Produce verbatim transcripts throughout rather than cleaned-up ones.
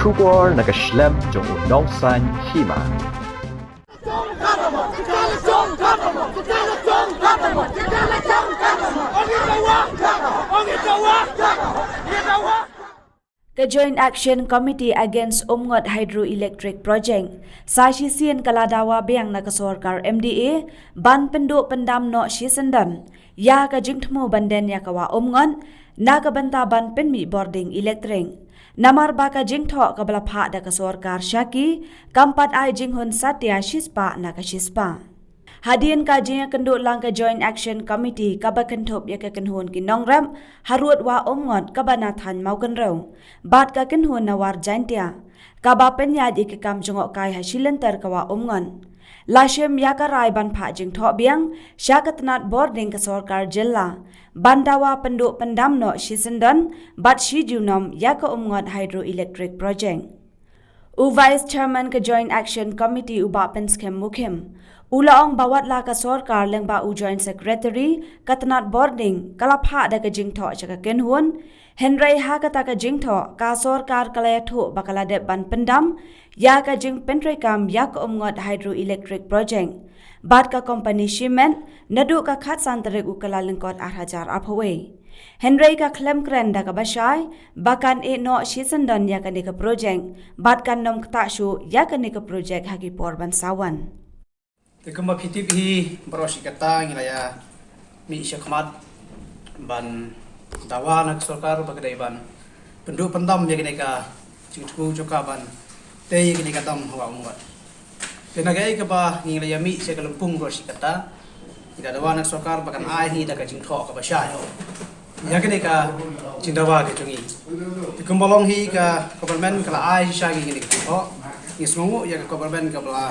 Khubor na ka shlem jong u nongsan hima. Ka Joint Action Committee Against Umngot Hydroelectric Project sa shisien ka la dawa biang na ka sorkar M D A ban pynduh pyndam noh shisyndon ïa ka jingthmu ban den ïa ka wah Umngot na ka bynta ban pynmih bording elektrik. Namar ba ka jingthoh kaba la phah da ka sorkar sha ki kam pat ai jinghun satia shispah na ka shispah. Hadien ka jingïakynduh lang ka Joint Action Committee kaba kynthup ïa ka kynhun ki nongrep harud wah Umngot kaba na thaiñ Mawkynrew bad ka kynhun na War Jaintia kaba pynïaid ïa ka kam jngohkai ha shilynter ka wah Umngot. La shim ïa ka rai ban phah jingthoh biang sha ka tnat bording ka sorkar jylla ban dawa pynduh pyndam noh shisyndon bad shi junom ïa ka Umngot Hydroelectric Project. U Vice Chairman ka Joint Action Committee u Bah Pynskhem Mukhim u la ong ba wat la ka sorkar lyngba u Joint Secretary ka tnat bording ka la phah da ka jingthoh sha ka kynhun, hynrei ha kata ka jingthoh ka sorkar ka la ïathuh ba ka la dep ban pyndam ïa ka jingpyntreikam ïa ka Umngot Hydroelectric Project bad ka kompani Shimet naduh ka khatsan tarik u Kyllalyngkot ar hajar arphew wei. Hynrei ka khlem kren da kaba shai ba kan ïeh noh shisyndon ïa kane ka projek bad kan nym ktah shuh ïa kane ka projek ha ki por ban sa wan. Te kumba phi tip hi baroh shi katta ngi la ïa mih shakhmat ban dawa na ka sorkar ba ka dei ban pynduh pyndam ïa kane ka jingthmu jong ka ban tei ïa kane ka dam ha wah Umngot. Te na kaei kaba ngi la ïa mih sha ka lympung baroh shi katta, ngi la dawa na ka sorkar ba kan ai hi da ka jingthoh kaba shai ïa kane ka jingdawa ka jong ngi. Te kumba long hi ka government ka la ai shisha ïa kane ka jingthoh. Ngi sngewnguh ïa ka government kaba la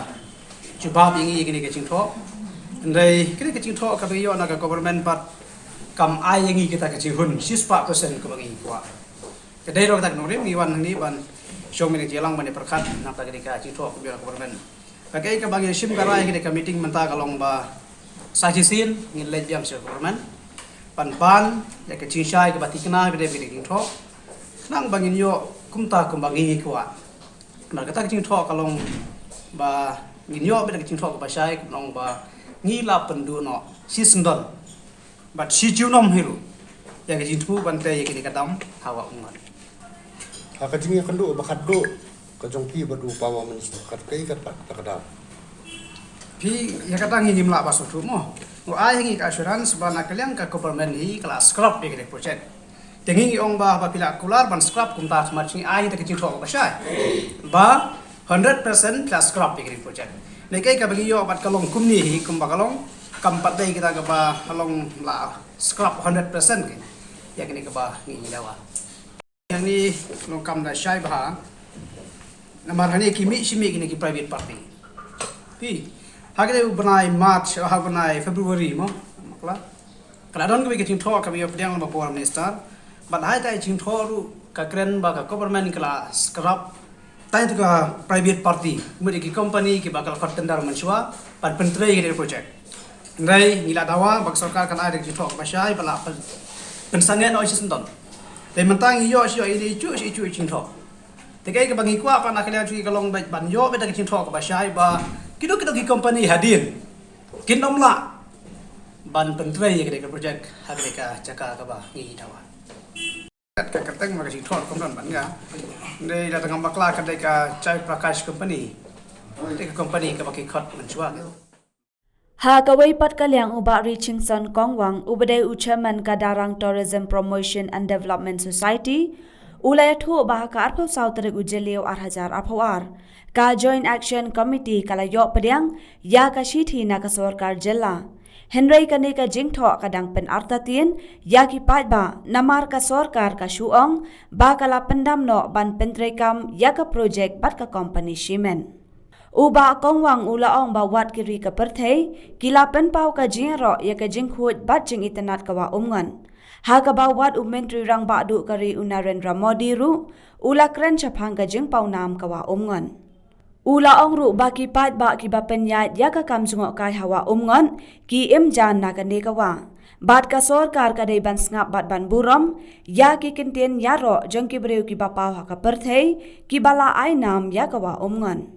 jubab ïa ngi ïa kane ka jingthoh. Hynrei kane ka jingthoh kaba ngi ïoh na ka government pat kam ai ïa ngi kita ka jinghun shispah percent kaba ngi kwah. Ka dei ruh kata ka nongrim ngi wan hangne ban shong bad ngi jingïalang ban ïa pyrkhat na kata ka dei ka jingthoh kaba ïoh na ka government. Ka kaei kaba ngi shim ka rai ha kane ka meeting mynta ka long ba sa shisien ngin leit biang sha ka government ban ban ïa ka jingshai kaba thikna ba dei ba ka dei ka jingthoh. Khnang ba ngin ïoh kumta kumba ngi kwah. Namar kata ka jingthoh ka long ba ngin ïoh bad ka jingthoh kaba shai ka long ba ngi la pynduh noh shisyndon bad shi junom hi ruh ïa ka jingthmu ban tei ïa kane ka dam ha wah Umngot. Ha ka jingïakynduh ba khatduh ka jong phi bad u Power Minister, kaei kata ka daw? Phi, ïa kata ngi ngim lah ban sngewthuh mo. U ai ha ngi ka assurance ba na ka liang ka government hi ka la scrap ïa kane ka project. Te ngi ngi ong ba haba phi la kular ban scrap kumta, khmat ngi ai ïa ka jingthoh kaba shai ba hundred percent phi la scrap ïa kane ka project. Ngi kaei kaba ngi ïoh bad ka long kumne hi, kumba ka long, kam pat dei kita kaba long la scrap hundred percent ïa kane kaba ngi dawa. Hangne long kam da shai bha. Namar hangne ki mih shi mih kine ki private party. Phi, ha kane u bnai March, ha u bnai February mo, ka la don kawei ka jingthoh kaba ïa pdiang lyngba Power Minister. Bad ha ita i jingthoh ruh ka kren ba ka government ka la scrap tang ïa ka private party, mut ïa ki company kiba ka la khot tender mynshuwa ban pyntrei ïa kane ka project. Hynrei ngi la dawa ba ka sorkar kan ai da ka jingthoh kaba shai ba la pynsangeh noh shisyndon. Te mynta ngi ïoh shi ïoh ine ijuh shi ijuh i jingthoh. Te kaei kaba ngi kwah pat na ka liang jong ngi ka long beit ban ïoh beit da ka jingthoh kaba shai ba kino kino ki company hadien kin ym lah ban pyntrei ïa kane ka project ha kane ka jaka kaba ngi dawa. Ka kyrteng ma ka jingthoh ruh kam don ban nga. Hynrei lada ngam bakla ka dei ka Jai Prakash Company. Dei ka company kaba ki khot mynshuwa. Ha kawei pat ka liang u Bah Richingson Kongwang uba dei u chairman ka Darrang Tourism Promotion and Development Society u la ïathuh ba ha ka arphew saw tarik u Jylliew ar hajar arphew ar ka Joint Action Committee ka la ïoh pdiang ïa ka shithi na ka sorkar jylla. Hynrei kane ka jingthoh ka dang pynartatien ïa ki paidbah namar ka sorkar ka shu ong ba ka la pyndam noh ban pyntreikam ïa ka projek bad ka kompani shimen. U Bah Kongwang u la ong ba wat ki ri ka pyrthei ki la pynpaw ka jingïaroh ïa ka jingkhuid bad jingitynnad ka wah Umngot. Ha kaba wat u Myntri Rangbah Duh ka ri u Narendra Modi ruh u la kren shaphang ka jingpawnam ka wah Umngot. U la ong ruh ba ki paidbah kiba pynïaid ïa ka kam jngohkai ha wah Umngot ki im jan na kane ka wah Bad ka sorkar ka dei ban sngap bad ban burom ïa ki kyntien ïaroh jong ki briew kiba paw ha ka pyrthei, kiba la ai nam ïa ka Wah Umngot.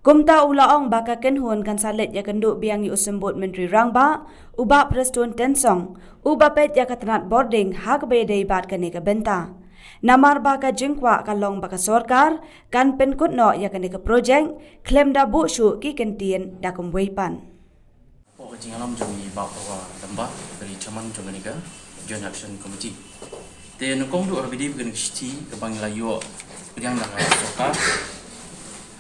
Kumta u la ong ba ka kynhun kan sa leit ïakynduh biang ïa u Symbud Myntri Rangbah, u Bah Prestone Tynsong, uba peit ïa ka tnat bording ha kaba ïadei bad kane ka bynta. Namar ba ka jingkwah ka long ba ka sorkar kan pynkut noh ïa kane ka projek khlem da buh shuh ki kyntien da kumwei pat. Hapoh ka jingïalam jong i Bah Purwa Damba, ka ri chairman jong kane ka Joint Action Committee. Te nyngkong duh ha video kane ka shithi kaba ngi la ïoh pdiang da ka sorkar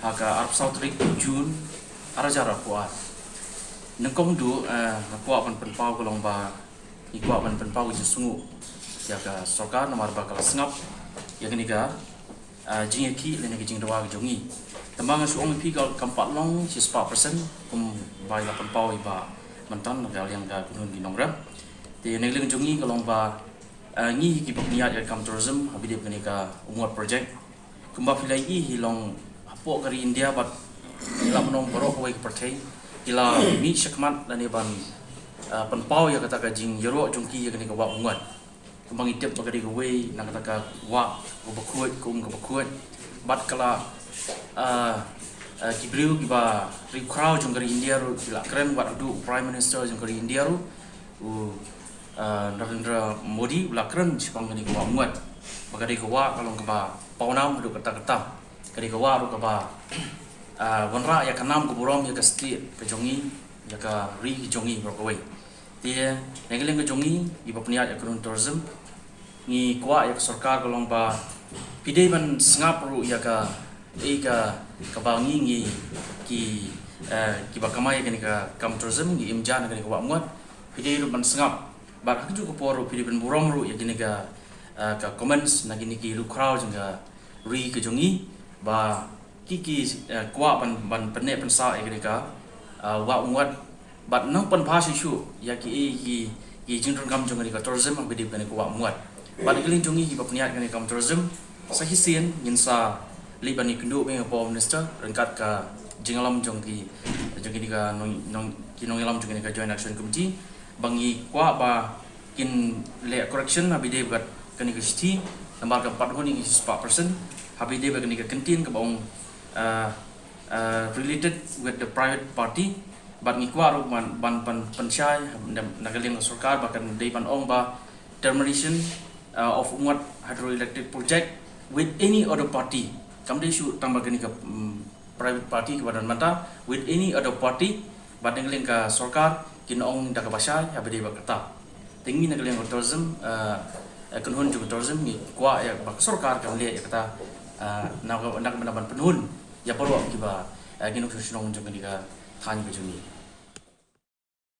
ha ka arphew saw tarik June ar hajar arphew ar. Nyngkong duh, eh, nga kwah ban pynpaw ka long ba ngi kwah ban pynpaw ka jingsngew ïa ka sorkar namar ba ka la sngap ïa kane ka, ah, jingïakhih lane ka jingdawa ka jong ngi. Tangba nga shu ong ïa phi ka kam pat long shispah percent kumba i la pynpaw i Bah Mynton na ka liang ka kynhun ki nongrep. Te na ka liang jong ngi ka long ba, ah, ngi kiba pynïaid ïa ka kam tourism ha ba dei kane ka Umngot project. Kumba phi la ïohi hi long hapoh ka ri India bad ngi la mynno baroh kawei ka pyrthei ki la mih shakhmat lane ban, ah, pynpaw ïa kata ka jingïaroh jong ki ïa kane ka Wah Umngot. Kumba ngi tip ba ka dei kawei na kata ka wah kaba khuid, ka um kaba khuid. Bad ka la, ah, ah, ki briew kiba riewkhraw jong ka ri India ruh ki la kren, wat haduh u Prime Minister jong ka ri India ruh, u, ah, Narendra Modi, u la kren shaphang kane ka Wah Umngot ba ka dei ka wah ka long kaba pawnam haduh katta katta. Ka dei ka wah ruh kaba, ah, wanrah ïa ka nam ka burom ïa ka state ka jong ngi, ïa ka ri ka jong ngi baroh kawei. Te na ka liang ka jong ngi, ngi ba pynïaid ïa ka kynhun tourism, ngi kwah ïa ka sorkar ka long ba phi dei ban sngap ruh ïa ka, eh, ka, kaba ngi, ngi ki, eh, kiba kamai ïa kane ka kam tourism, ngi im ja na kane ka Wah Umngot, phi dei ruh ban sngap. Bad ha kajuh ka por ruh phi dei ban burom ruh ïa kine ka, eh, ka comments na kine ki riewkhraw jong ka ri ka jong ngi ba ki, ki, eh, kwah ban, ban pynneh pynsah ïa kane ka, eh, Wah Umngot. Bad nang pynbha shuh shuh ïa ki, ki, ki jingdonkam jong kane ka tourism ha ba dei kane ka Wah Umngot. Bad na ka liang jong ngi kiba pynïaid kane ka kam tourism, sa shisien ngin sa leit ban ïakynduh bad ka Prime Minister ryngkat ka jingïalam jong ki, jong kine ka nong, nong, ki nongïalam jong kane ka Joint Action Committee. Ba ngi kwah ba kin leh correction ha ba dei bad kane ka shithi, namar ka pat huni ngi shispah percent ha ba dei bad kane ka kyntien kaba ong, ah, ah, related with the private party. Bad ngi kwah ruh ban, ban, ban pynshai na, na ka liang ka sorkar ba kan dei ban ong ba termination, ah, of Umngot Hydroelectric Project with any other party. Kam dei shuh tang ba kane ka, mm, private party kaba don mynta, with any other party, bad na ka liang ka sorkar kin ong da kaba shai ha ba dei bad kata. Te ngi na ka liang ka tourism, eh, eh, kynhun jong ka tourism ngi kwah ïa ba ka sorkar kan leh ïa kata, eh, na ka, na ka bynta ban pynhun ïa baroh kiba, eh, ki nongshong shnong jong kane ka thaiñ ka jong ngi.